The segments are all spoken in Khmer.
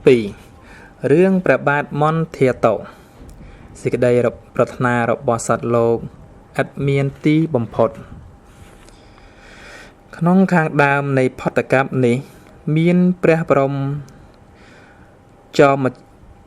2រឿងព្រះបាទមន្ធាតុសេចក្តីប្រាថ្នារបស់សត្វលោកឥតមានទីបំផុតក្នុងខាងដើមនៃផុតកັບនេះមានព្រះបរមចោម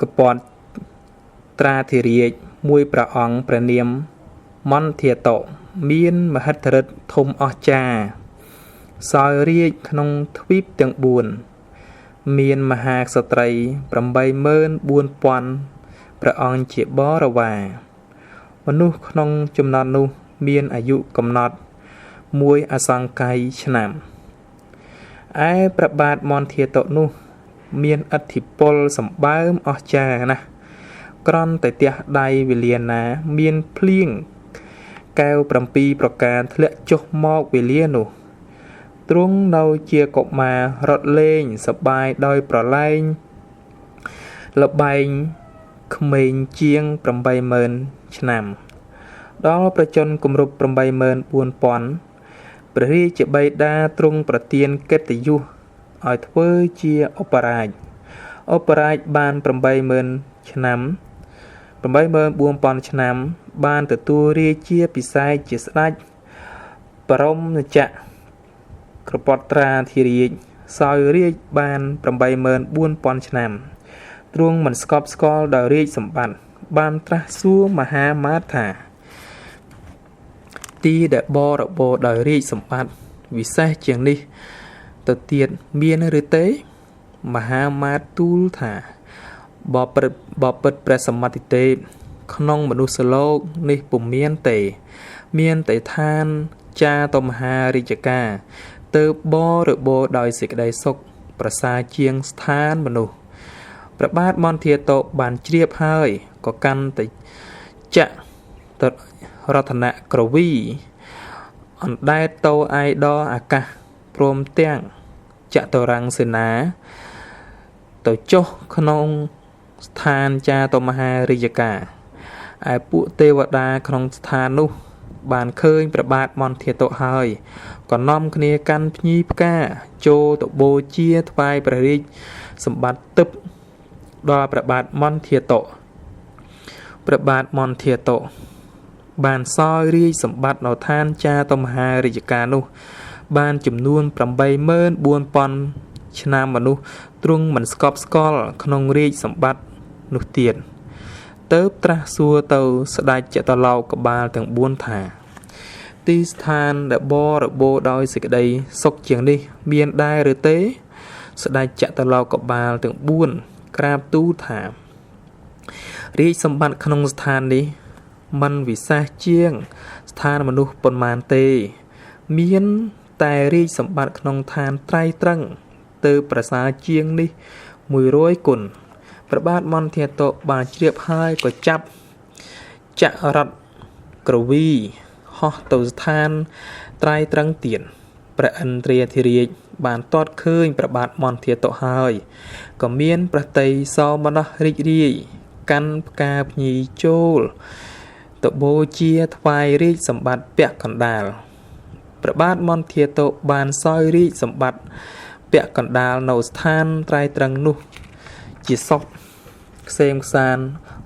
កពតត្រាធិរាជមួយព្រះអង្គព្រះនាមមន្ធាតុមានមហិទ្ធិឫទ្ធិធំអស្ចារ្យសោយរាជក្នុងទ្វីបទាំង4មានមហាក្សត្រី 84000 ព្រះអង្គជាបរិវារមនុស្សក្នុងចំណោមនោះមានអាយុកំណត់មួយអសង្ខ័យឆ្នាំឯព្រះបាទមន្ធាតុនោះមានឥទ្ធិពលសម្បើមអស្ចារ្យណាស់ក្រន់តែទះដៃវេលាណាមានភ្លៀងកែវ7ប្រការធ្លាក់ចុះមកវេលានោះទ្រង់នៅជាកុមាររត់លេងសប្បាយដោយប្រឡែងល្បែងក្មេងជាង 80000 ឆ្នាំដល់ប្រជជនគម្រប់ 84000 ព្រះរាជបិតាទ្រង់ប្រទានកិត្តិយសឲ្យធ្វើជាឧបរាជឧបរាជបាន 80000 ឆ្នាំ 84000 ឆ្នាំបានទទួលរាជាពិសេសជាស្ដេចបរមចក្រពត្រាធិរាជសោយរាជបាន 84000 ឆ្នាំទ្រង់មិនស្កប់ស្កល់ដោយរាជសម្បត្តិបានត្រាស់សួរមហាមាត្រថាទីដែលបរិបូរណ៍ដោយរាជសម្បត្តិវិសេសជាងនេះទៅទៀតមានឬទេមហាមាត្រទូលថាបពិតព្រះសមត្ថទេពក្នុងមនុស្សលោកនេះពុំមានទេមានតែឋានចាតមហារាជការទើបបរិបូរណ៍ដោយសេចក្តីសុខប្រសើរជាងស្ថានមនុស្សព្រះបាទមន្ធាតុបានជ្រាបហើយក៏កាន់តែចក្ររតនក្រវីអណ្ដែតតោឯដល់អាកាសព្រមទាំងចតុរង្គសេនាទៅចុះក្នុងស្ថានចាតមហារាជការឯពួកទេវតាក្នុងស្ថាននោះបានឃើញព្រះបាទមន្ធាតុហើយក៏នាំគ្នាកាន់ភ្ញីផ្កាចូលទៅបូជាថ្វាយព្រះរាជសម្បត្តិទិព្វដល់ព្រះបាទមន្ធាតុព្រះបាទមន្ធាតុបានសោយរាជសម្បត្តិនៅឋានចាតមហារាជការនោះបានចំនួន 84000 ឆ្នាំមនុស្សទ្រង់មិនស្កប់ស្កល់ក្នុងរាជសម្បត្តិនោះទៀតទៅត្រាស់សួរទៅស្ដេចចតុលោកបាលទាំង4ថាទីស្ថានដែលបរិបូរណ៍ដោយសេចក្តីសុខជាងនេះមានដែរឬទេស្ដេចចតុលោកបាលទាំង4ក្រាបទូលថារាជសម្បត្តិក្នុងស្ថាននេះមិនវិសេសជាងស្ថានមនុស្សប៉ុន្មានទេមានតែរាជសម្បត្តិក្នុងឋានត្រៃត្រឹងទៅប្រសើរជាងនេះ100គុណព្រះបាទមន្ធាតុបានជ្រាបហើយក៏ចាប់ចក្ររតក្រវីហោះទៅស្ថានត្រៃត្រឹងទៀតព្រះឥន្ទ្រាធិរាជបានទតឃើញព្រះបាទមន្ធាតុហើយក៏មានប្រតិសោមនស្សរីករាយកាន់ផ្កាភ្ញីចូលទៅបូជាថ្វាយរាជសម្បត្តិពាក់កណ្ដាលព្រះបាទមន្ធាតុបានសោយរាជសម្បត្តិពាក់កណ្ដាលនៅស្ថានត្រៃត្រឹងនោះជាសុខក្សេមក្សាន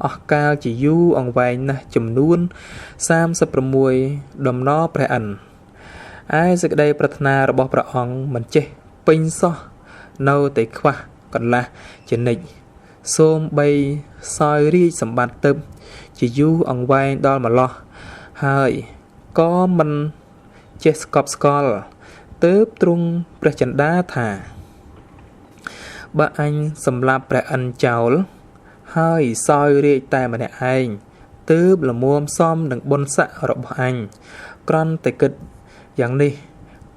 អស់កាលជាយូរអង្វែងណាស់ចំនួន36ដំណរព្រះឥន្ទឯសេចក្តីប្រាថ្នារបស់ព្រះអង្គមិនចេះពេញសោះនៅតែខ្វះកន្លះជានិច្ចសូមបីសោយរាជសម្បត្តិទិព្វជាយូរអង្វែងដល់ម្លោះហើយក៏មិនចេះស្កប់ស្កល់ទើបទ្រង់ព្រះចិន្តាថាបើអញសម្លាប់ព្រះឥន្ទចោលហើយសោយរាជតែម្នាក់ឯងទើបល្មមសមនឹងបុណ្យស័ក្តិរបស់អញគ្រាន់តែគិតយ៉ាងនេះ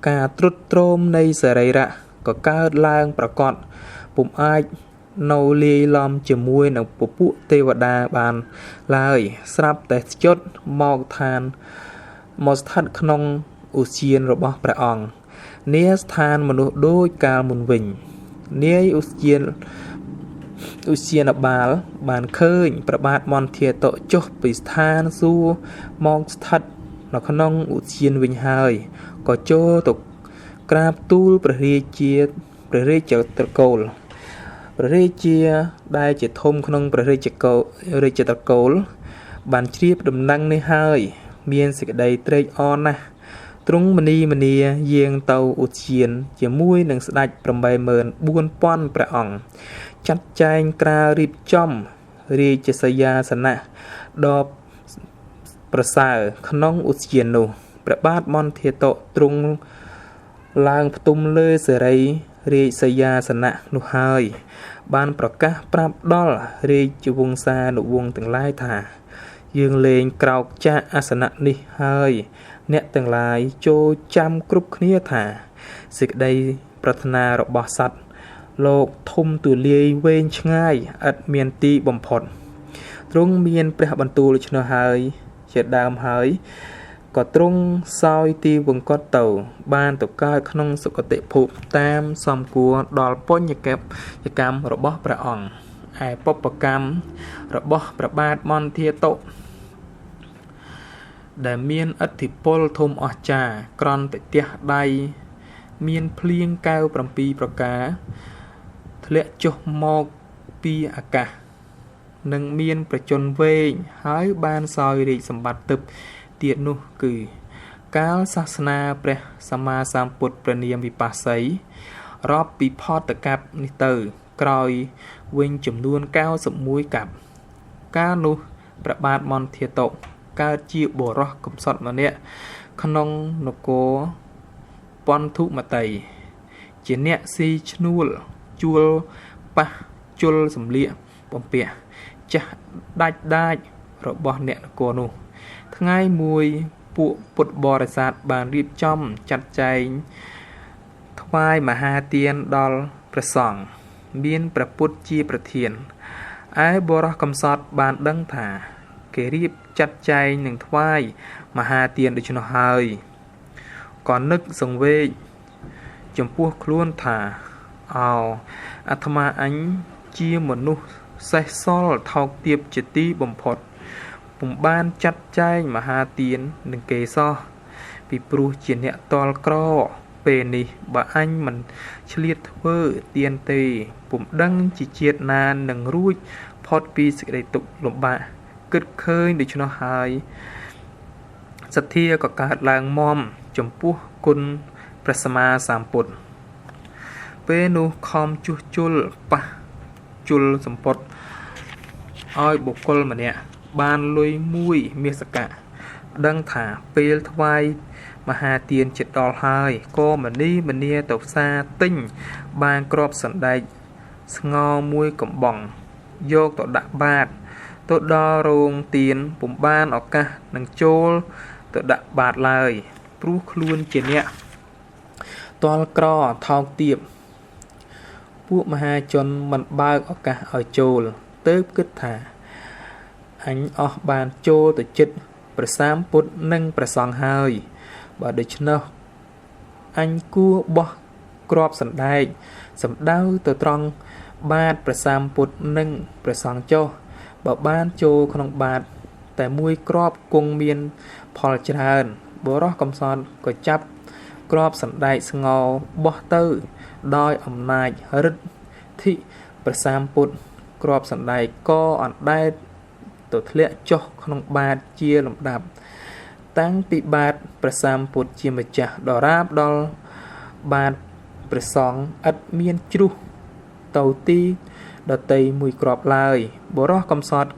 ការទ្រុឌទ្រោមនៃសរីរៈក៏កើតឡើងប្រកបពុំអាចនៅលាយឡំជាមួយនឹងពពួកទេវតាបានឡើយស្រាប់តែចុតមកឋានមកស្ថិតក្នុងឧទ្យានរបស់ព្រះអង្គនាស្ថានមនុស្សដូចកាលមុនវិញនាយឧទ្យានបាលបានឃើញព្រះបាទមន្ធាតុចុះពីស្ថានសួគ៌មកស្ថិតនៅក្នុងឧទ្យានវិញហើយក៏ចូលទៅក្រាបទូលព្រះរាជាព្រះរាជត្រកូល ព្រះរាជាដែលជាធំក្នុងព្រះរាជកោរាជត្រកូលបានជ្រាបដំណឹងនេះហើយមានសេចក្តីត្រេកអរណាស់ទ្រង់មនីមនាយាងទៅឧទ្យានជាមួយនឹងស្ដេច 84000 ព្រះអង្គចាត់ចែងក្រាលរៀបចំរាជសយាសនៈដ៏ប្រសើរក្នុងឧទ្យាននោះព្រះបាទមន្ធាតុទ្រង់ឡើងផ្ទុំលើសេរីរាជសយាសនៈនោះហើយបានប្រកាសប្រាប់ដល់រាជវង្សានុវង្សទាំងឡាយថាយើងលែងក្រោកចាកអាសនៈនេះហើយអ្នកទាំងឡាយចូលចាំគ្រប់គ្នាថាសេចក្តីប្រាថ្នារបស់សត្វលោកធំទូលាយវែងឆ្ងាយឥតមានទីបំផុតទ្រង់មានព្រះបន្ទូលដូច្នោះហើយជាដើមហើយក៏ទ្រង់សោយទីវង្គតទៅបានទៅកើតក្នុងសុគតិភពតាមសំគួរដល់បញ្ញកម្មរបស់ព្រះអង្គឯបុព្វកម្មរបស់ព្រះបាទមន្ធាតុដែលមានឥទ្ធិពលធំអស្ចារ្យក្រន់តែទះដៃមានភ្លៀងកែវ7ប្រការធ្លាក់ចុះមកពីអាកាសនិងមានប្រជញ្ញវែងហើយបានសោយរាជសម្បត្តិទិព្វទៀតនោះគឺកាលសាសនាព្រះសម្មាសម្ពុទ្ធព្រះនាមវិបស្សីរាប់ពីផតកັບនេះទៅក្រោយវិញចំនួន91កັບកាលនោះព្រះបាទមន្ធាតុកើតជាបុរសកំសត់ម្នាក់ក្នុងនគរពន្ធុមតីជាអ្នកស៊ីឈ្នួលជួលប៉ះជុលសំលៀកបំពាក់ចាស់ដាច់ដាចរបស់អ្នកនគរនោះថ្ងៃមួយពួកពុទ្ធបរិស័ទបានរៀបចំចាត់ចែងថ្វាយមហាទានដល់ព្រះសង្ឃមានព្រះពុទ្ធជាប្រធានឯបុរសកំសត់បានដឹងថាគេរៀបចាត់ចែងនឹងថ្វាយមហាទានដូច្នោះហើយក៏នឹកសង្វេគចំពោះខ្លួនថាអោអាត្មាអញជាមនុស្សសេះសល់ថោកទាបជាទីបំផុតពុំបានចាត់ចែងមហាទាននឹងគេសោះពីព្រោះជាអ្នកតល់ក្រពេលនេះបើអញមិនឆ្លៀតធ្វើទានទេពុំដឹងជាជាតិណានឹងរួចផុតពីសេចក្តីទុក្ខលំបាកគិតឃើញដូច្នោះហើយសទ្ធាក៏កើតឡើងមមចំពោះគុណព្រះសម្មាសម្ពុទ្ធពេលនោះខំជួសជុលប៉ះជុលសម្ពុតឲ្យបុគ្គលម្នាក់បានលុយមួយមាសកៈដឹងថាពេលថ្វាយមហាទានជិតដល់ហើយក៏មនីមនាទៅផ្សារទិញបានគ្រាប់សណ្ដែកស្ងោមួយកំប៉ុងយកទៅដាក់បាតទៅដល់រោងទានពុំបានឱកាសនឹងចូលទៅដាក់បាតឡើយព្រោះខ្លួនជាអ្នកតល់ក្រថោកទាបពួកមហាជនមិនបើកឱកាសឲ្យចូលទើបគិតថាអញអស់បានចូលទៅចិត្តព្រះសម្ពុទ្ធនិងព្រះសង្ឃហើយបើដូច្នោះអញគួរបោះគ្រាប់សណ្ដែកសំដៅទៅត្រង់បាតព្រះសម្ពុទ្ធនិងព្រះសង្ឃចុះបើបានចូលក្នុងបាតតែមួយគ្រាប់គង់មានផលច្រើនបុរសកំសត់ក៏ចាប់គ្រាប់សណ្ដែកស្ងោបោះទៅដោយអំណាចឫទ្ធិព្រះសម្ពុទ្ធគ្រាប់សណ្ដែកក៏អណ្ដែតទៅធ្លាក់ចុះក្នុងបាតជាលំដាប់តាំងពីបាតព្រះសម្ពុទ្ធជាម្ចាស់ដរាបដល់បាតព្រះសង្ឃឥតមានជ្រុះទៅទីដតីមួយគ្រាប់ឡើយបុរសកំសត់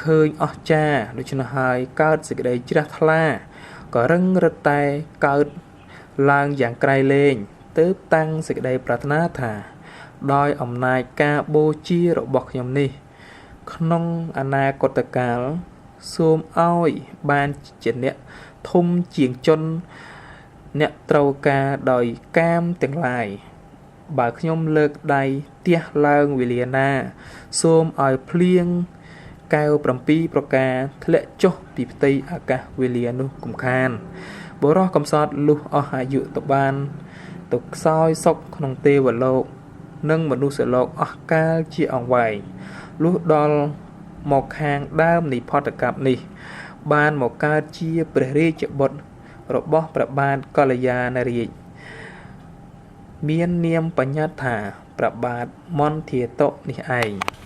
ឃើញអស្ចារ្យដូច្នោះហើយកើតសេចក្តីជ្រះថ្លាក៏រឹងរឹតតែកើតឡើងយ៉ាងក្រៃលែងទើបតាំងសេចក្តីប្រាថ្នាថាដោយអំណាចការបូជារបស់ខ្ញុំនេះក្នុងអនាគតកាលសូមឲ្យបានជាអ្នកធំជាងជនអ្នកត្រូវការដោយកាមទាំងឡាយបើខ្ញុំលើកដៃទះឡើងវេលាណាសូមឲ្យភ្លៀងកែវ7ប្រការធ្លាក់ចុះពីផ្ទៃអាកាសវេលានោះកុំខានបុរសកំសត់លុះអស់អាយុទៅបានទៅខ្សោយសុខក្នុងទេវលោកនិងមនុស្សលោកអស់កាលជាអង្វែងលុះដល់មកខាងដើមនៃផតកັບនេះបានមកកើតជាព្រះរាជបុត្ររបស់ព្រះបាទកល្យាណរាជមាននាមបញ្ញត្តិថា ព្រះបាទមន្ធាតុនេះឯង។